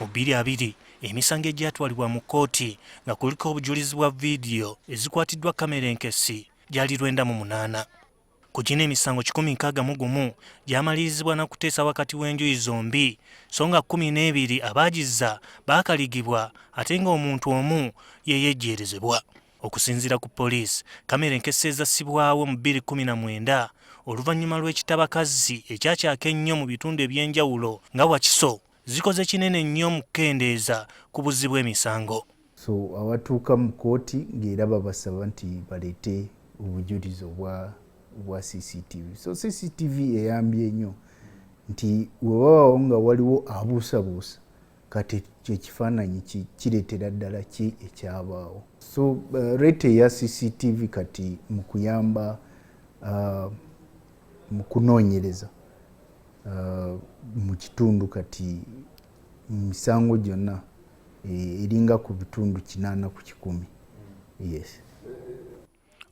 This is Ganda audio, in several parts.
2020 emisango egyatwalibwa mu kkooti nga kuliko obujulizi bwa vidiyo ezikwatiddwa kamera enkessi gyali 98. Ku gino emisango 161 gyamalirizibwa na kuteesa wakati w'enjuyi zombi, so nga 12 abaagizza baakaligibwa ate ng'omuntu omu ye yejjeerezebwa. Okusinziira ku poliisi, kamera enkessi ezassibwawo mu 2019 oluvannyuma lw'ekitabakazzi ekyakyaka ennyo mu bitundu eby'enjawulo nga Wakiso zikoze kinene nnyo mu kukendeeza ku buzzi bw'emisango. So awatuuka mu kooti ng'era babasaba nti baleete obujulizi obwa CCTV. So CCTV eyambye nnyo nti wewabawo nga waliwo abuusabuusa, kati kyekifaananyi kireetera ddala ki ekyabaawo. So rate eya CCTV kati mu kuyamba mu kunoonyereza mu kitundu, kati misango gyonna eringa ku bitundu 80%, yes.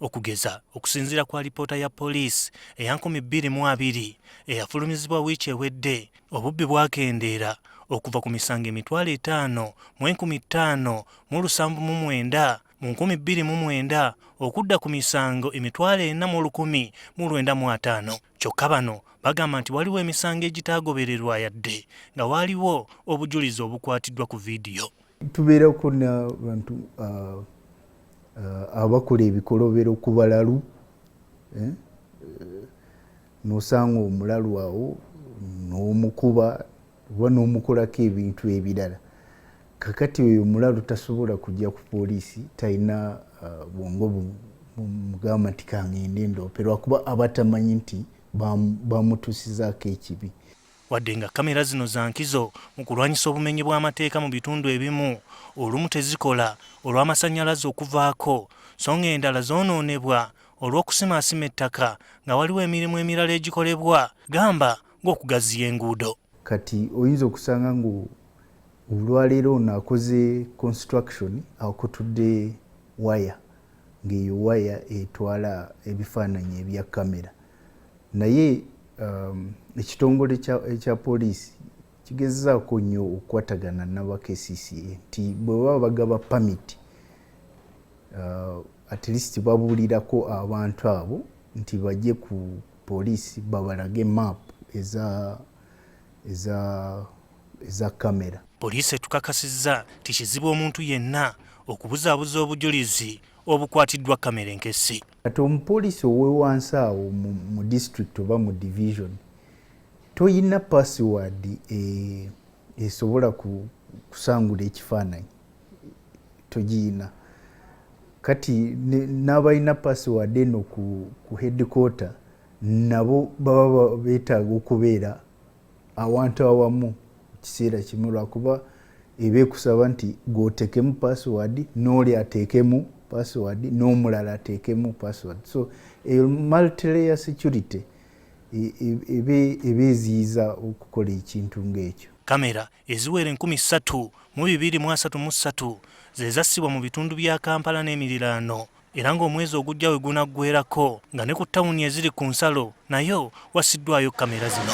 Okugeza, okusinziira ku alipoota ya poliisi eya 2020 eyafulumizibwa wiiki ewedde, obubbi bwakendeera okuva ku misango 505,579 mu 2009 okudda ku misango 401,950. Kyokka bano bagamba nti waliwo emisango egitaagobererwa yadde nga waliwo obujulizi obukwatiddwa ku vidiyo. Tubeerako n'abantu abakola ebikolobero ku balalu, eh? Nosanga omulalu awo n'omukuba oba n'omukolako ebintu ebirala. Kakati oyo omulalu tasobola kujja ku poliisi, talina bwongo mugamba nti kangende ndoope, lwakuba aba tamanyi nti bamutuusizaako ekibi. Wadde nga kamera zino za nkizo mu kulwanyisa obumenyi bw'amateeka mu bitundu ebimu, olumu tezikola olw'amasannyalaze okuvaako, so ng'endala zoonoonebwa olw'okusimaasima ettaka nga waliwo emirimu emirala egikolebwa, gamba ng'okugaziya enguudo. Kati oyinza okusanga nga olwaleero ono akoze construction, akutudde waya, ng'eyo waya etwala ebifaananyi ebya kamera, naye ekitongole ekya poliisi kigezaako nnyo okukwatagana naba KCCA nti bwe baba bagaba permit, at least babuulirako abantu abo nti bajje ku poliisi babalage map eza kamera. Poliisi etukakasizza nti kizibu omuntu yenna okubuzaabuza obujulizi obukwatiddwa kamera enkessi. Kati omupoliisi owewansi awo mu district oba mu division toyina password esobola kusangula ekifaananyi, togiyina. Kati n'abalina password eno ku headquarter nabo baba beetaaga okubeera awantu awamu kiseera kimu, lwakuba eba ekusaba nti gwotekemu password, n'oli ateekemu password, n'omulala ateekemu password. So eyo multilayer security eba eziyiza okukola ekintu ng'ekyo. Kamera eziwera 3233 ze zassibwa mu bitundu bya Kampala n'emiriraano, era ng'omwezi ogujja we gunaggwerako nga ne ku tawuni eziri ku nsalo nayo wassiddwayo kamera zino.